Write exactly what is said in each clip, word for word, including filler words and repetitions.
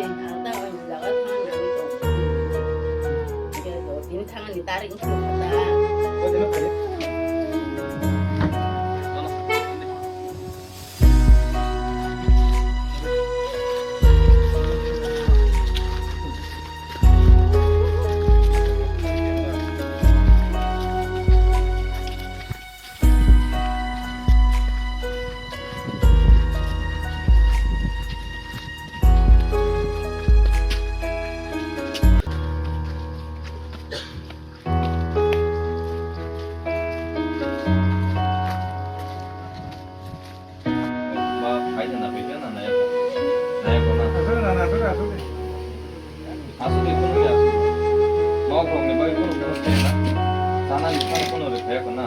Ang ta o jaga thang nang tong. Khe do tini thangani tarik wngkha ta. Ba, phai na, phai na, naya ko. Naya ko na. Aswk na, aswk na, aswk na. Aswk de, kono ya, aswk. Nok rok ni bai kono kono phai na. Sana ni kono kono re phai ko na.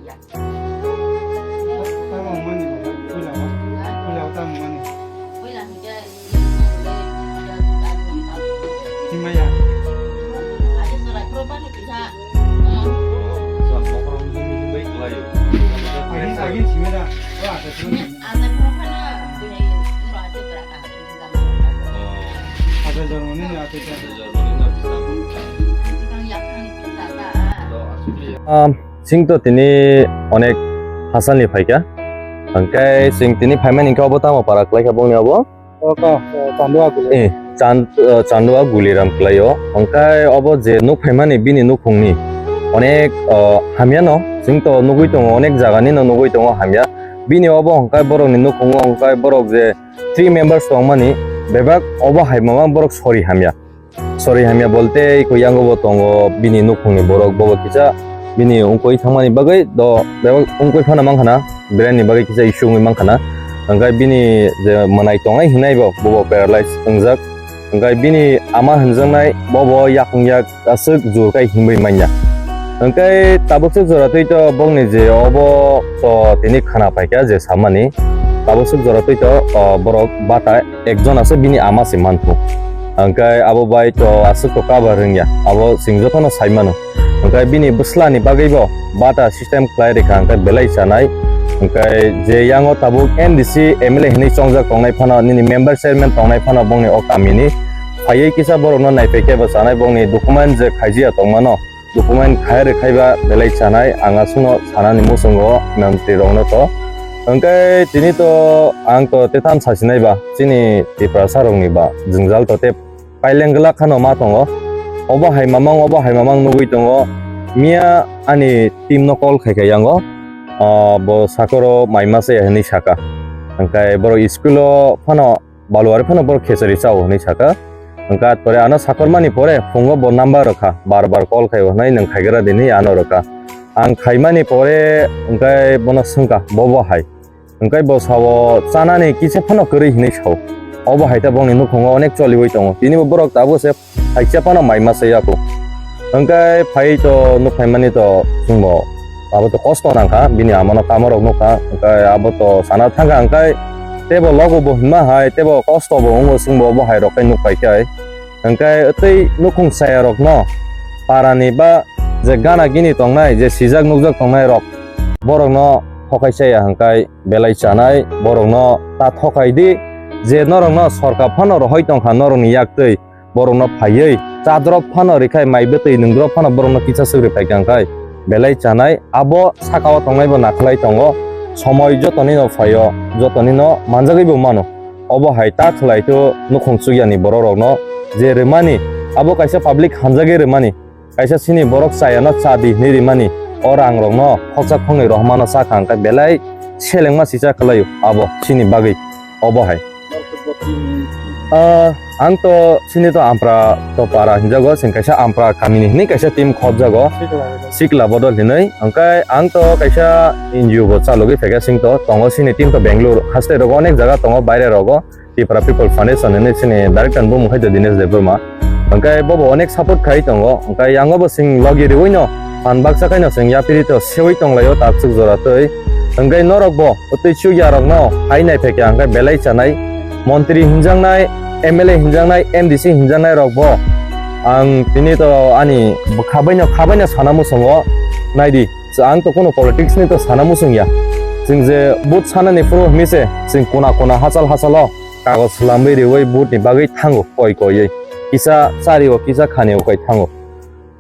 Acha. Tamo mani baba, pula o, pula o tamo mani. Himaya. Agin, agin simeda. O, ate sini. Ate jormo ni, ate jormo ni. Um, sing to tini onek hasalni phaikha. Hwnkhe sing tini phaimani hwnkhe obo tamo para kwlaikha bongni obo? Oka, Chandua Guli. Eh, Chand-, eh, Chandua Guliram kwlaio. Hwnkhe obo je nuk phaimani bini nukhungni onek, eh, hamyano. Sing to nugui tongo, onek jagani no nugui tongo hamya. Bini obo hwnkhe borokni nukhungo hwnkhe borok je three members tongmani bebak obo hai mamang borok sori hamya. Sori hamya bolte iko yango bo tongo bini nukhungni borok, bobo kisa bini wngkoi thangmani bagwi do bebak wngkoi phano mankha na, brain ni bagwi kisa issue wngwi mankha na. Hwnkhe bini je mwnai tongnai hinai bo, bobo paralyze wngjak. Hwnkhe bini ama hinjaknai bobo yakung yak aswk jur kai himwi manya. Hwnkhe tabuk swk jora twi to bongni je obo to tini khana paikha je samani. Tabuk swk jora twi to, o, borok bata ekjon aswk bini ama se manthu. Hwnkhe abo bai to aswk to cover wngya. Abo chwng jotono sai mano. Hwnkhe bini bwslani bagwi bo bata system khlai rikha hwnkhe belai chanai. Hwnkhe je yango tabuk M D C, M L A hinwi chongjak tongnai phano, nini member chairman tongnai phano bongni o kamini phaiwi kisa borokno naiphai khe bo chanai, bongni document je khaijiya tongmano. Document khai rwkhaiba belai chanai, ang aswkno sanani muchungo mantri rokno to. Hwnkhe tini to ang to tetham sasinai ba, chini Tiprasa rokni ba jwngjal to tei paileng glak khano ma tongo. Obo hai mamang, obo hai mamang nugui tongo. Miya ani team no call khai khai yango. Ah, bo sakoro mai masa ya hinwi saka. Hwnkhe borok school o phano Baluari phano borok khechari chao hinwi saka. Hwnkhe pore ano sakormani pore phungo bo number rwkha, bar bar call khai hwnwi nwng khaigra di hinwi ano rwkha. Ang khaimani pore hwnkhe bono swngkha, bo bo hai? Hwnkhe bo sao, chanani kisa phano kwrwi hinwi sao. Obo hai ta bongni nukhungo onek choliwi tongo. Tini bo borok tabuk se Phaikya phano mai masa yaku. Hwnkhe phai to nuk phaimani to chwngbo abo to kosto nangkha, bini amano kamorok nukha, hwnkhe abo to sana thangkha, hwnkhe tebo logo bo hinma hai, tebo kosto bo wngo, chwngbo obo hai rok khe nuk pai khe. Hwnkhe tei nukhung chaya rokno parani ba je gana gini tongnai, je sijak nukjak tongnai rok, borokno thokai chaya hwnkhe belai chanai, borokno ta thokai di, je norokno sorkar phano rohoi tongkha norokni yak twi, borokno phaiwi cha drop phano rwkhai, mai bwtwi nwng drop phano borokno kisa swk rwphai kha hwnkhe belai chanai. Abo saka o tongnai bo nakhwlai tongo, somoi jotonino phaio, jotonino manjagwi bo mano. Obo hai ta khwlai khe nukhung chukyani borok rokno je rwmani, abo kaisa public hamjagwi rwmani, kaisa chini borok chayano cha di hinwi rimani, o rang rokno khoksa khoknwi rohormano cha kha hwnkhe belai selengma sisa khwlaio abo chini bagwi. Obo hai. Ah, ang to chini to Ampra to para hinjago, chwng kaisa Ampra kamini hinwi kaisa team khopjago. Sikla bodol hinwi. Hwnkhe ang to kaisa N G O bo chalogwi phaikha, chwng to tongo chini team to Bangalore haste rogo, onek jaga tongo, baire rogo. Tipra People Foundation hinwi chini director bumung khai to Dinesh Debbarma. Hwnkhe bobo onek support khai tongo. Hwnkhe yango bo chwng logi riwi no phan baksa khai no chwng yapiri to sewi tonglaio ta chuk jora twi. Hwnkhe norok bo twi chukya rok no hai nai phaikha hwnkhe belai chanai. Montri hinjaknai, M L A hinjaknai, M D C hinjaknai rok bo ang tini to ani khabai no, khabai no sana muchungo naidi. Ang to kuno politics ni to sana muchung ya. Chwng je vote sanani phuru hinwi se chwng kona kona hachal hachalo kagoj swlamwi riwi vote ni bagwi thango koi koiwi. Kisa chario, kisa khanio koi thango.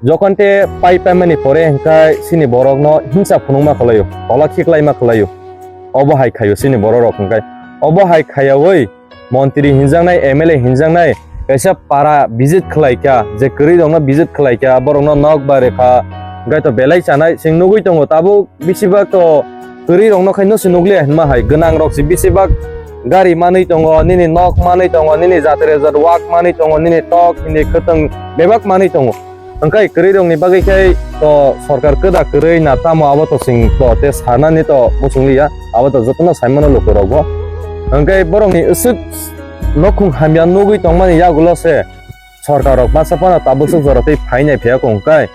Jokhon te pai paimani pore hwnkhe chini borokno hinsa phunukma khwlaio, tola khiklaima khwlaio. Obo hai khaio chini borok rok hwnkhe. Obo hai khaiyawi montri hinjaknai, M L A hinjaknai, kaisa para visit khwlaikha, je kwrwi rokno visit khwlaikha, borokno nok bai rwkha, hwnkhe to belai chanai chwng nugwi tongo. Tabuk besibak to kwrwi rokno khai no se nukliya hinma hai, gwnang rok se besibak gari manwi tongo, nini nok manwi tongo, nini jatre jat wak manwi tongo, nini tok, nini kwtwng bebak manwi tongo. Hwnkhe kwrwi rokni bagwi khe to sorkar kwda kwrwi na tamo abo to chwng to te sanani to muchungliya, abo to jotono saimano lukurokbo. Hwnkhe borokni aswk nokhung hamya nugwi tongmani yagulo se sorkar rok masa phano tabuk swk jora tei phainai phiya kung kai.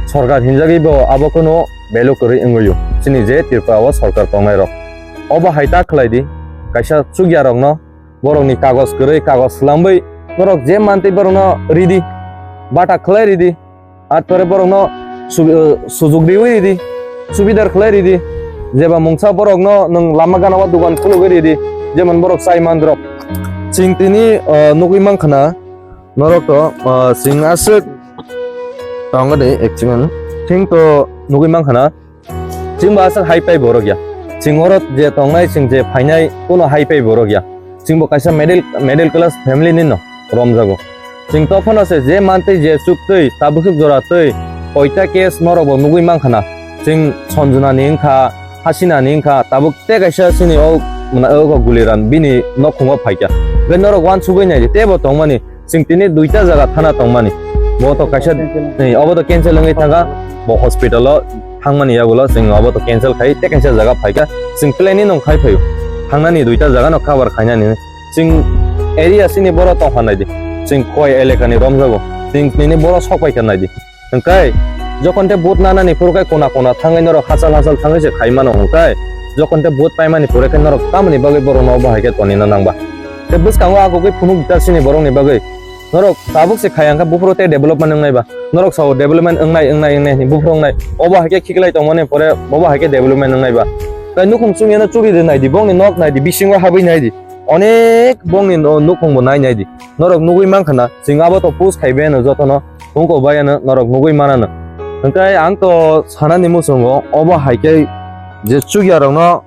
Sorkar hinjagwi bo abo kunu value kwrwi wngwi o. Chini je Tripura o sorkar tongnai rok. Obo hai ta khlai di, kaisa chukya rokno borokni kagoj kwrwi, kagoj swlangwi norok je mantwi borokno ridi, bata khlai ridi, ar pore borokno su-, eh, sujug riwi ridi, subidar khlai ridi, jeba mungsa borokno nwng lama gana o dogan khulugwi ridi, jemon borok chai mandrok. Chwng tini, eh, nugwi mankha na norok to, eh, chwng aswk tongo de actually. Chwng to nugwi mankha na. Chwng bo aswk hai pai borok ya. Chwng oro je tongnai, chwng je phainai, kuno hai pai borok ya. Chwng bo kaisa middle, middle class family ni no romjago. Chwng to phano se je mantwi je chuktwi, tabuk jora twi, koita case norok bo nugwi mankha na. Chwng Sanjana ni wngkha, Hasina ni wngkha, tabuk te kaisa chini o, mane, o Guliram bini nokhungo phaikha. Bai norok uansugwi nai di, tebo tongmani. Chwng tini duita jaga thana tongmani. Bo to kaisa, cancel. Ni, obo to cancel wngwi thangkha. Bo hospital o thangmani yagulo chwng obo to cancel khai, tei kaisa jaga phaikha. Chwng plan ni nung khai phaio. Thangnani duita jaga no cover khainani. Chwng area chini boro tongkha naidi. Chwng Khowai eleka ni romjago. Chwng tini boro sok paikha naidi. Hwnkhe jokhon te vote nanani phuru khe kona kona thangwi norok hachal hachal thangwi se khai mano hwnkhe, jokhon te vote paimani phuru khe norok tamoni bagwi borokno obo hai khe tonina nangba? Te bwskango agugwi phunuk di ta chini borokni bagwi. Norok tabuk se khai ang khe buphuru tei development wngnai ba? Norok sao development wngnai, wngnai, wngnai hinwi buphuru wngnai. Obo hai khe khiklai tongmani pore obo hai khe development wngnai ba? Tai nukhung chungyano churi de nai di, bongni nok nai di, bisingo habwi nai di. Onek bongni no-, nukhung bo nai nai di. Norok nugwi mankha na, chwng abo to post khai bai ano jotono, hwnkhe bai ano norok nugwi manano. Hwnkhe ang to sanani muchungo, obo hai khe je chukya rokno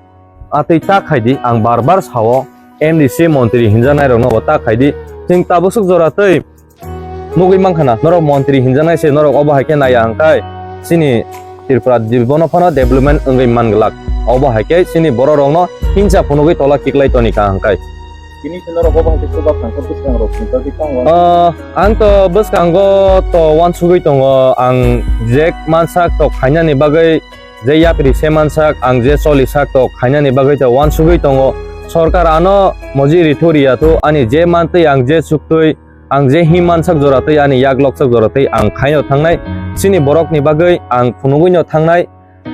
atwi ta khai di, ang bar bar sao, M D C montri hinjaknai rokno bo ta khai di. Chwng tabuk swk jora twi nugwi mankha na, norok montri hinjaknai se norok obo hai khe naiya hwnkhe chini Tripura dibono phano development wngwi man glak. Obo hai khe chini borok rokno hinsa phunugwi tola kiklai toni ka hwnkhe. Tini se norok obo hai khe chuba phang khe bwskangrok ni bagwi tamo? Ah, ang to bwskango to uansugwi tongo, ang je mansak to khainani bagwi, je yapri se mansak, ang je choli sak to khainani bagwi to uansugwi tongo. Sorkar ano moji ri thu ri ya thu, ani je mantwi ang je chuktwi, ang je him mansak jora twi, ani yak loksak jora twi ang khaino thangnai. Chini borokni bagwi ang phunugwino thangnai.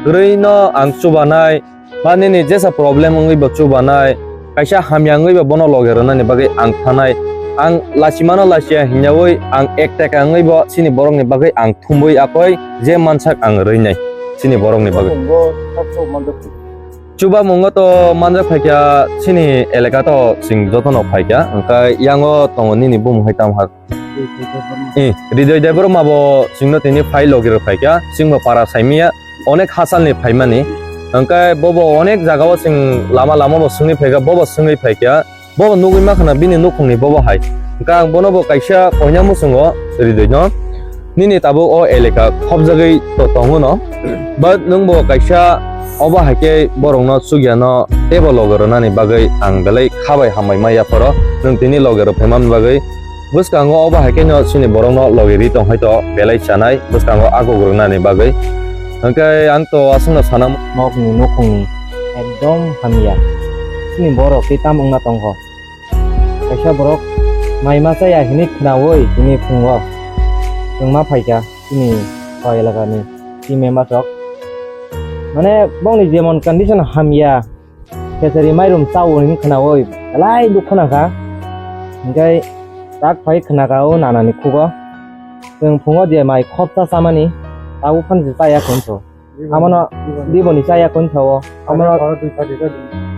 Kwrwino ang chubanai, ba nini jesa problem wngwi bo chubanai, kaisa hamya wngwi bo bono loge rwnani bagwi ang thanai. Ang lachimano lachiya hinyawi ang ek taka wngwi bo chini borokni bagwi ang thumwi akoi je mansak ang rwinai chini borokni bagwi. Chubamungo to manjak phaikha chini eleka to chwng jotono phaikha, hwnkhe yango tongo nini bumung hai tamo hak. Eh, Ridoy Debbarma bo chwngno tini phai logi rw phaikha, chwngbo para saimanya, onek hasalni phaimani. Hwnkhe bobo onek jagao chwng lama lama bo swngwi phaikha, bobo swngwi phaikha, bobo nugwi makhana bini nukhungni bobo hai. Hwnkhe ang bono bo kaisa koina muchungo Ridoyno, nini tabuk o eleka khopjagwi to tongo no, but nwngbo kaisa obo hai khe borokno chukyano teibo logi rwnani bagwi ang belai kha bai hambai ma yapharo, nwng tini logi rw phaimani bagwi. Bwskango obo hai khe no chini borokno logi ri tong hai to belai chanai bwskango akhuk rwnani bagwi. Hwnkhe ang to aswkno sana nokni nukhungni ekdom hamya. Chini borok tei tam wngna tongkho. Kaisa borok mai ma chaya hinwi khwnawi tini phungo chwng ma phaikha chini o elakani team member rok. Mane bongni jemon condition hamya, Khechari mairum chao hinwi khwnawi belai dukhu nangkha. Hinkhe tak phai khwnakha o nanani khugo. Chwng phungo je mai khopsa chamani, tabuk phano je chaya khe wngkho. Abono diboni chaya khe wngkha o. Abono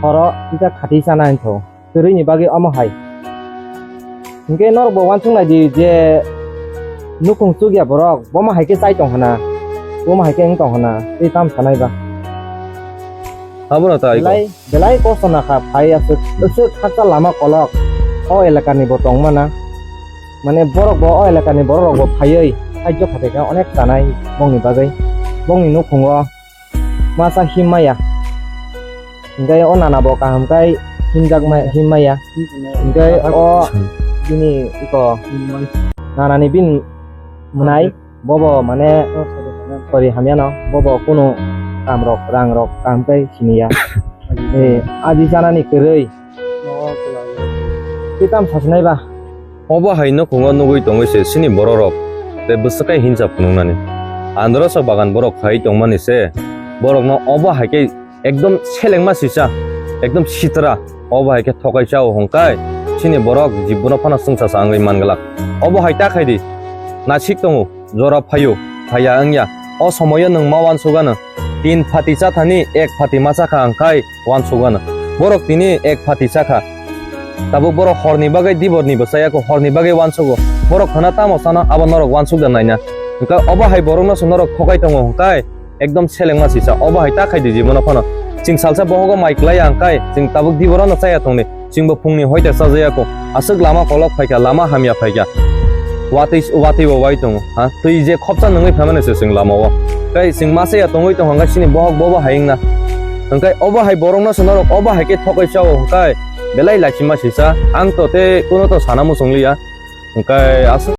horo tisa khati chana wngkha o. Kwrwini bagwi omo hai. Hinkhe norokbo uansuk naidi je nukhung chukya borok, bomo hai khe chai tong hana, bomo hai khe wng tong hana, tei tamo sanai ba. Abono tai ko. Belai, belai kosto nakha phai aswk, aswk hakcha lama kolok o elakani bo tong mana. Mane borok bo o elakani borok rok bo phaiwi sahajyo khatai kha onek chanai bongni bagwi. Bongni nukhungo masa him maya. Hinkhe o nana bo kaham khai himjak ma-, him maya. Hinkhe o bini iko nanani bini mwnai bobo mane sori hamyano bobo kunu kam rok rang rok kaham khai siniya. Eh, aji chanani kwrwi. Tei tamo sasinai ba? Obo hai nukhungo nugwi tongwi se chini bororok tei bwswk khe hinsa phunuknani. Androsa bagan borok khai tongmani se borokno obo hai khe ekdom selengma sisa, ekdom sitra obo hai khe thokai chao hwnkhe chini borok jibbono phano chwngsacha wngwi manglak. Obo hai ta khai di, nasik tongo, jora phaio, phaiya wngya. O somoio nwng ma uansukgano tin phati chathani ek phati ma chakha hwnkhe uansukgano. Borok tini ek phati chakha. Tabuk borok horni bagwi diborni bo chaya kho, horni bagwi uansugo. Borok khana tamo chana abo norok uansuk da naina. Hwnkhe obo hai borokno se norok thokai tongo hwnkhe ekdom selengma sisa. Obo hai ta khai di jibon phano. Chwng salsa bohogo mai klai ya hwnkhe chwng tabuk diborano chaya tongni. Chwngbo phungni hoite chajaya kho. Aswk lama kolok phaikha, lama hamya phaikha. Watwi, watwi bo wai tongo. Ha? Twi je khopsa nungwi phaimani se chwng lamao. Tei chwng masa ya tongwi tongkha hwnkhe chini bohok bobo hai wngna. Hwnkhe obo hai borokno se norok obo hai khe thokai chao hwnkhe belai lachima sisa. Ang to tei kuno to sana muchungliya. Hwnkhe aswk